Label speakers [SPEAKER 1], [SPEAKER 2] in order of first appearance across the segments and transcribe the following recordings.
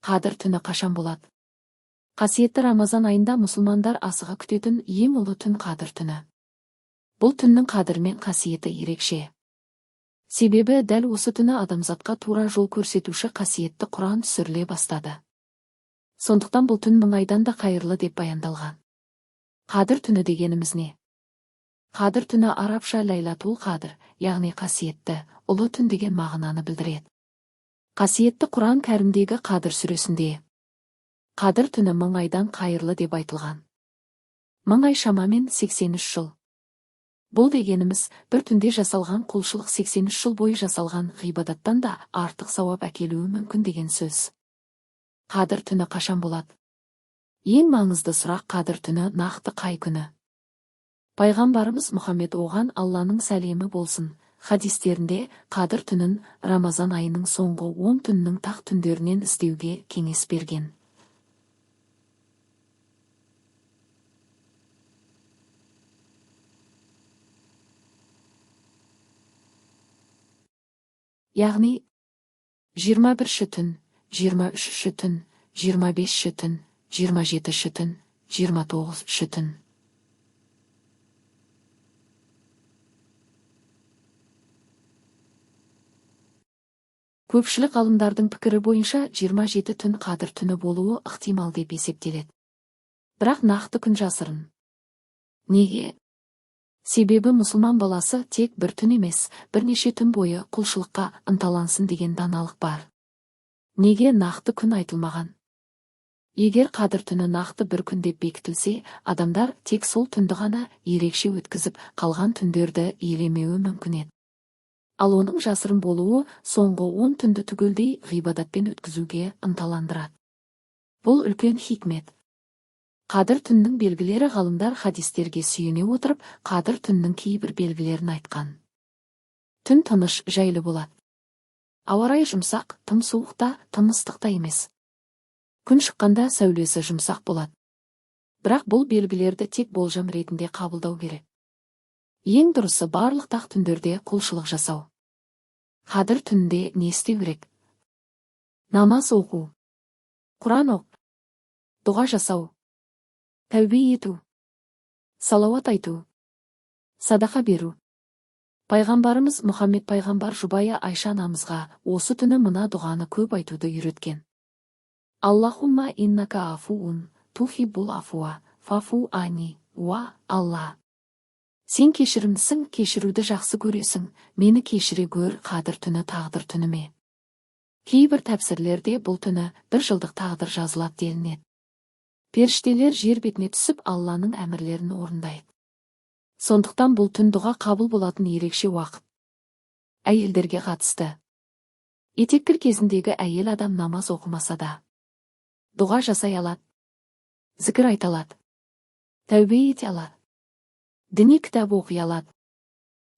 [SPEAKER 1] Қадір түні қашан болады? Қасиетті Рамазан айында мұсылмандар асыға күтетін ең ұлы түн Қадір түні. Бұл түннің қадірі мен қасиеті ерекше. Себебі дәл осы түні адамзатқа тура жол көрсетуші қасиетті Құран түсіріле бастады. Сондықтан бұл түн мың айдан да қайырлы деп баяндалған. Қадір түні дегеніміз не? Қадір түні арабша Ләйлатул Қадір, яғни қасиетті, ұлы түн деген мағынаны білдіреді. Қасиетті Құран Кәрімдегі Қадір сүресінде Қадір түні мың айдан қайырлы деп айтылған. Мың ай шамамен 83 жыл. Бұл дегеніміз, бір түнде жасалған құлшылық 83 жыл бойы жасалған ғибадаттан да артық сауап әкелуі мүмкін деген сөз. Қадір түні қашан болады? Ең маңызды сұрақ: Қадір түні нақты қай күні? Пайғамбарымыз Мұхаммед, оған Алланың сәлемі болсын, хадистерінде Қадір түнін Рамазан айының соңғы 10 түнінің тақ түндерінен іздеуге кеңес берген. Яғни 21-ші түн, 23-ші түн, 25-ші түн, 27-ші түн, 29-шы түн. Көпшілік ғалымдардың пікірі бойынша 27 түн Қадір түні болуы ықтимал деп есептеледі. Бірақ нақты күн жасырын. Неге? Себебі мұсылман баласы тек бір түн емес, бірнеше түн бойы құлшылыққа ынталансын деген даналық бар. Неге нақты күн айтылмаған? Егер Қадір түні нақты бір күн деп бекітілсе, адамдар тек сол түнді ғана ерекше өткізіп, қалған түндерді елемеуі мүмкін еді. Ал оның жасырын болуы соңғы 10 түнді түгелдей ғибадатпен өткізуге ынталандырады. Бұл үлкен хикмет. Қадір түнінің белгілері. Ғалымдар хадистерге сүйене отырып, Қадір түнінің кейбір белгілерін айтқан. Түн тыныш, жайлы болады. Ауа райы жұмсақ, тым суық та, тым ыстық та емес. Күн шыққанда сәулесі жұмсақ болады. Бірақ бұл белгілерді тек болжам ретінде қабылдау керек. Ең дұрысы барлық тақ түндерде құлшылық жасау. Қадір түнінде не істеу керек? Намаз оқу, Құран оқу, дұға жасау, тәубе ету, салауат айту, садақа беру. Пайғамбарымыз Мұхаммед пайғамбар жұбайы Айша анамызға осы түні мына дұғаны көп айтуды үйреткен. Аллахумма иннака афуун тухиббул афуа фафу ани. Уа, Алла! Сен кешірімдісің, кешіруді жақсы көресің, мені кешіре гөр. Қадір түні тағдыр түні ме? Кейбір тәпсірлерде бұл түні бір жылдық тағдыр жазылады делінеді. Періштелер жер бетіне түсіп, Алланың әмірлерін орындайды. Сондықтан бұл түн дұға қабыл болатын ерекше уақыт. Әйелдерге қатысты. Етеккір кезіндегі әйел адам намаз оқымаса да, дұға жасай алады, зікір айта алады, тәубе ете алады, діни кітап оқи алады.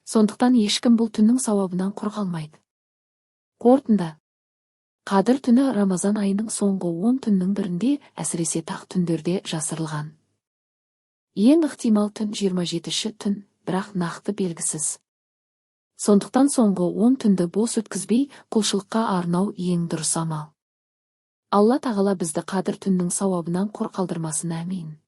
[SPEAKER 1] Сондықтан ешкім бұл түннің сауабынан құр қалмайды. Қорытынды. Қадір түні Рамазан айының соңғы 10 түннің бірінде, әсіресе тақ түндерде жасырылған. Ең ықтимал түн 27-ші түн, бірақ нақты белгісіз. Сондықтан соңғы 10 түнді бос өткізбей, құлшылыққа арнау ең дұрыс амал. Алла тағала бізді Қадір түннің сауабынан құр қалдырмасын, әмин.